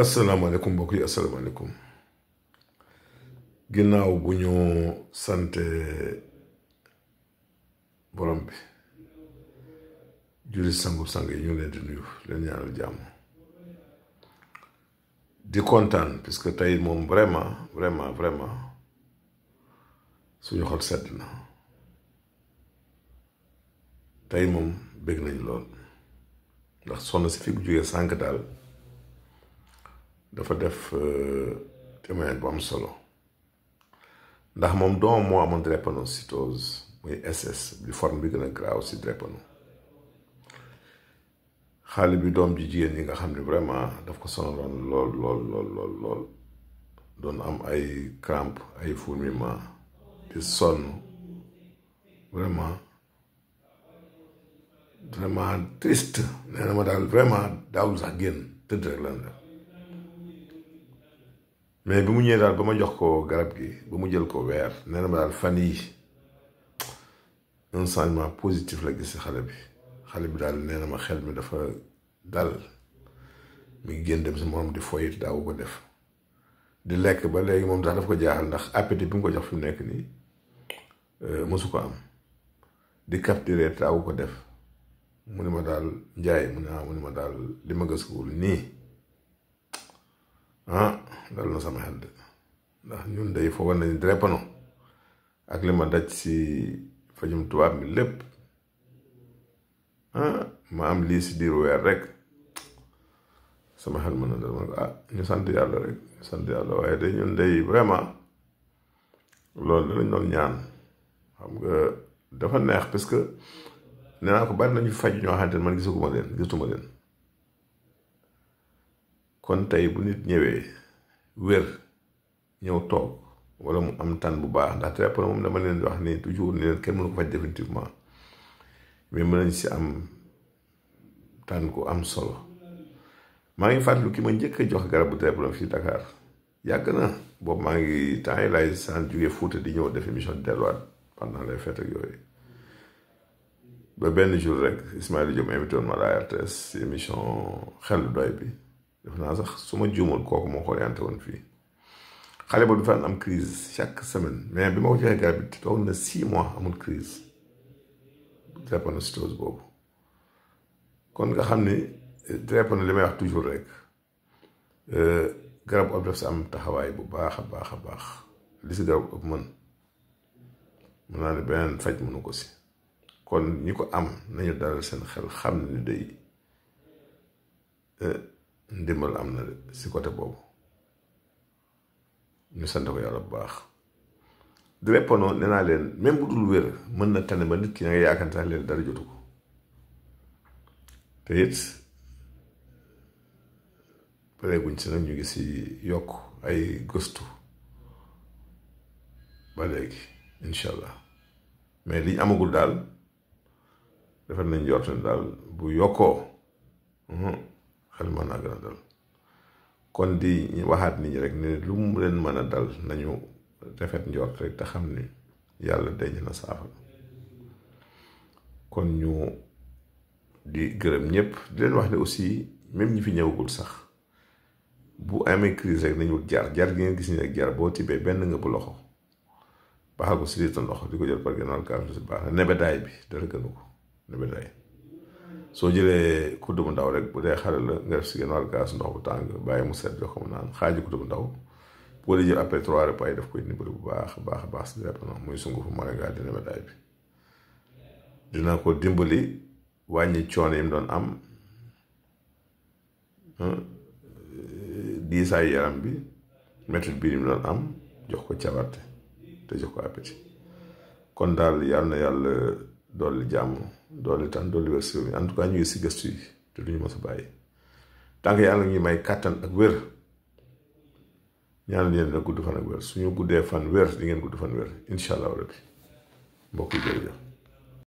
asalaamaaleykum mbokk yi asalaamaaleykum ginnaaw bu ñu sante borom bi julli sangu sang yi ñu leen di nuyu leen ñaanal jàmm di kontaan puisque tey moom vraiment suñu xol sedd na tey moom bég nañ lool ndax sonn si fi bu jógee sànq daal dafa def témoignage bu am solo ndax moom doomam moo amoon drépanocytose muy SS bi forme bi gën a graaw si drépano xale bi doom ji jigéen ñi nga xam ne vraiment daf ko sonaloon lool doon am ay crampe ay fourmillement di sonn vraiment triste nee na ma daal vraiment daawul sax génn tëdd rek lan la mais bi mu ñëwee daal ba ma jox ko garab gi ba mu jël ko weer nee na ma daal fan yi un changement positif la gis si xale bi daal nee na ma xel mi dafa dal mi ngi génn dem si moom di foyit daawu ko def di lekk ba léegi moom sax daf ko jaaxal ndax appétit bi mu ko jox fi mu nekk nii mosu ko am di capturer daawu ko def mu ne ma daal njaay mu ne ma daal li ma gëstuwul nii dal na sama xel de ndax ñun day foogoon nañu drépano ak li ma daj si fajum tubaab mi lépp ma am lii si diiru weer rek sama xel mën na dal ma ko ñu sant yàlla rek ñu sant yàlla waaye de ñun day vraiment loolu lañ doon ñaan xam nga dafa neex parce que nee naa ko bari nañu faj ñoo xamante ne man gisuma leen kon tey bu nit ñëwee wér ñëw toog wala mu am tan bu baax ndax drépano moom dama leen di wax ni toujours ni leen kenn mënu ko faj définitivement mais mën nañ si am tan ku am solo maa ngi fàttali ki ma njëkk a jox garabu drépano fii Dakar yàgg na boobu maa ngi temps yi laay sant jógee Fuuta di ñëw def émission delluwaat pendant les fêtes ak yooyu ba benn jour rek Ismaïla Diop invité woon ma la RTS si émission xel doy bi def naa sax su ma juumul kooku moo ko orienté woon fii xale ba du fa am crise chaque semaine mais bi ma ko joxee garab bi toog na 6 mois amul crise drépanocytose boobu kon nga xam ni drépano li may wax toujours rek garab ëpp daf si am taxawaay bu baax a baax li si garab ëpp mën naa ne beneen faj mënu ko si kon ñi ko am nañu dalal seen xel xam ne ni day ndimbal am na si côté boobu ñu sant ko yàlla bu baax drépano nee naa leen même bu dul wér mën na tane ba nit ki nga yaakaar leen dara jotu ko te it pareeguñ si nag ñu ngi si yokk ay gëstu ba léegi incha allah mais liñ amagul daal defar nañ jort ne daal bu yokkoo xel mën naa gën a dal kon di waxaat nit ñi rek ne lu mu leen mën a dal nañu rafet njort rek te xam ni yàlla denc na saafara kon ñu di gërëm ñëpp di leen wax ne aussi même ñi fi ñëwagul sax bu amee crise rek nañu jar gi ngeen gis ni rek jar boo tibbee benn nga bu loxo baaxal ko si litre ndox di ko jël par gannaaw kaas si baax na nebedaay bi dara gënu ko nebedaay soo jëlee kuddu bu ndaw rek bu dee xale la nga def si gannaaw kaas ndox bu tàng bàyyi mu set jox ko mu naan xaaju kuddu bu ndaw boo dee jël après 3 repas yi daf koy dimbali bu baax si drépano muy sungufu moringa di nebedaay bi dina ko dimbali wàññi coono yi mu doon am diisaay yaram bi métit bi mu doon am jox ko cawarte te jox ko appétit kon daal yàlla na yàlla dolli jàmm dolli tan dolli wér si en tout cas ñu ngi si gëstu yi te duñu mës a bàyyi tant que yàlla ñuy may kàttan ak wér ñaan leen na gudd fan ak wér suñu guddee fan wér di ngeen gudd fan wér incha allah rabbi mbokk yi jërëjëf